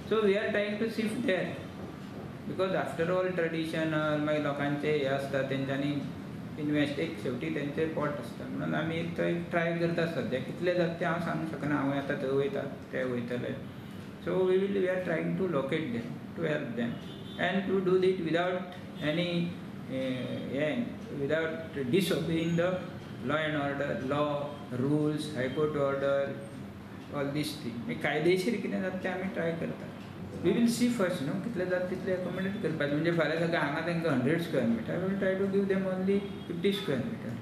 So we are trying to shift there because after all traditional मागीर लोकांचे हे आसता, तेंच्यांनी इनवेस्ट एक शेवटी तेंचे पोट आसता म्हणून आमी थंय ट्राय करता. सद्या कितले जाता तें हांव सांगूंक शकना. हांव आतां थंय वयता, ते वयतले. So we are trying to locate them, to help them and to do it without any without disobeying the law and order, law, rules, high court order, all these thing. कायदेशीर कितें जाता तें आमी ट्राय करता. We will see first न्हू कितले जाता तितले एकोमोडेट करपाचें. म्हणजे फाल्यां सकाळीं हांगा तांकां 100 square metre, will try to give them only 50 square metre.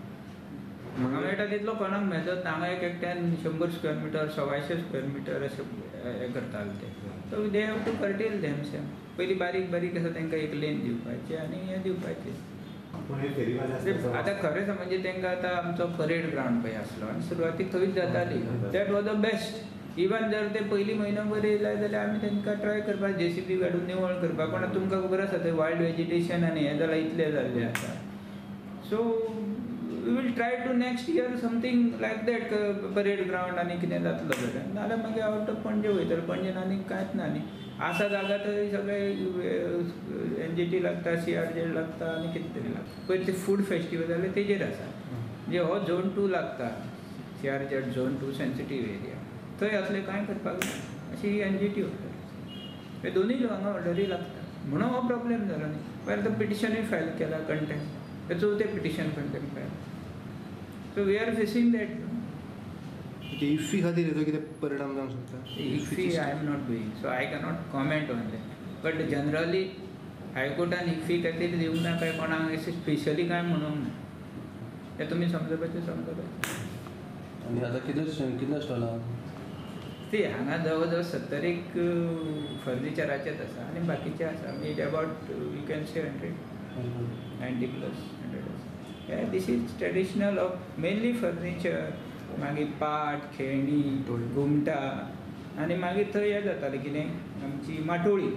हांगा मेळटा तितलो कोणाक मेळत. हांगा एक एकट्यान 100 स्क्वेअर मिटर, 125 स्क्वेअर मिटर अशें हें करताले ते. So they have to curtail them same. पयलीं बारीक बारीक आसा तांकां एक लेन दिवपाचें आनी हें दिवपाचें. आतां खरें म्हणजे तांकां आतां आमचो परेड ग्रावंड पळय आसलो आनी सुरवातीक थंयच जाताली. That was the best. Even जर ते पयलीं म्हयनो भर येयले जाल्यार आमी तांकां ट्राय करपाक जेसीबी काडून निवळ करपाक. पण तुमकां खबर आसा थंय वायल्ड वेजिटेशन आनी हें जालां इतलें जाल्लें आसा. So we will try to next year something like that parade ground आनी कितें जातलो जाल्यार. नाजाल्यार मागीर आवट ऑफ पणजे वयतले. पणजेन आनी कांयच ना न्ही. आसा जागा थंय सगळे एनजीटी लागता, सीआरझेड लागता आनी कितें तरी लागता. पयर ते फूड फेस्टिवल जालें तेजेर आसा. म्हणजे हो झोन 2 लागता, सीआरझेड झोन 2 सेन्सिटीव एरिया. थंय असलें कांय करपाक ना अशी ही एनजीटी ऑर्डर. हे दोनूय हांगा ऑर्डरी लागता म्हणून हो प्रॉब्लेम जालो न्ही. पयर आतां पिटिशनूय फायल केलां कंटेम्प्ट, तें चवथें petition contempt file. So we are facing that. IFFI खातीर हेजो कितें परिणाम जावंक शकता? IFFI I am not doing, so I cannot comment on that. But generally हायकोर्टान इफ्फी खातीर दिवंक ना काय कोणाक अशें स्पेशली कांय म्हणूंक ना. तें तुमी समजपाचें समजपाचें. आनी आतां कितले स्टॉलां ती हांगा जवळ जवळ 70 एक फर्निचराचेच आसा आनी बाकीचे आसा. म्हणजे about you can say 100, 90 plus 100 आसा. This is traditional of mainly furniture. मागीर पाट, खेळणी, घुमटां आनी मागीर थंय हें जातालें कितें आमची माटोळी.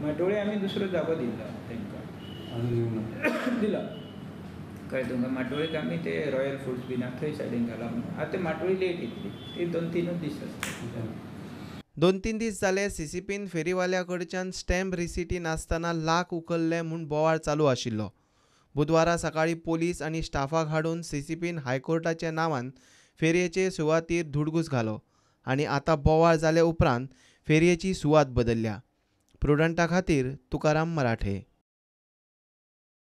माटोळी आमी दुसरो जागो दिल्लो तांकां दिला कळ्ळें तुमकां. माटोळीक आमी ते रॉयल फुड्स बीन थंय सायडीन घाला म्हणून. आतां माटोळी लेट येतली, ती 2-3 दीस आसता. 2-3 दीस जाले सीसीपीन फेरीवाल्या कडच्यान स्टॅम्प रिसिटी नासतना लाख उखल्ले म्हूण बोवाळ चालू आशिल्लो. बुधवारा सकाळीं पोलीस आनी स्टाफाक हाडून सीसीपीन हायकोर्टाच्या नांवान फेरयेचे सुवातीर धुडगूस घालो आनी आतां बोवाळ जाले उपरांत फेरयेची सुवात बदलल्या. प्रुडंटा खातीर तुकाराम मराठे.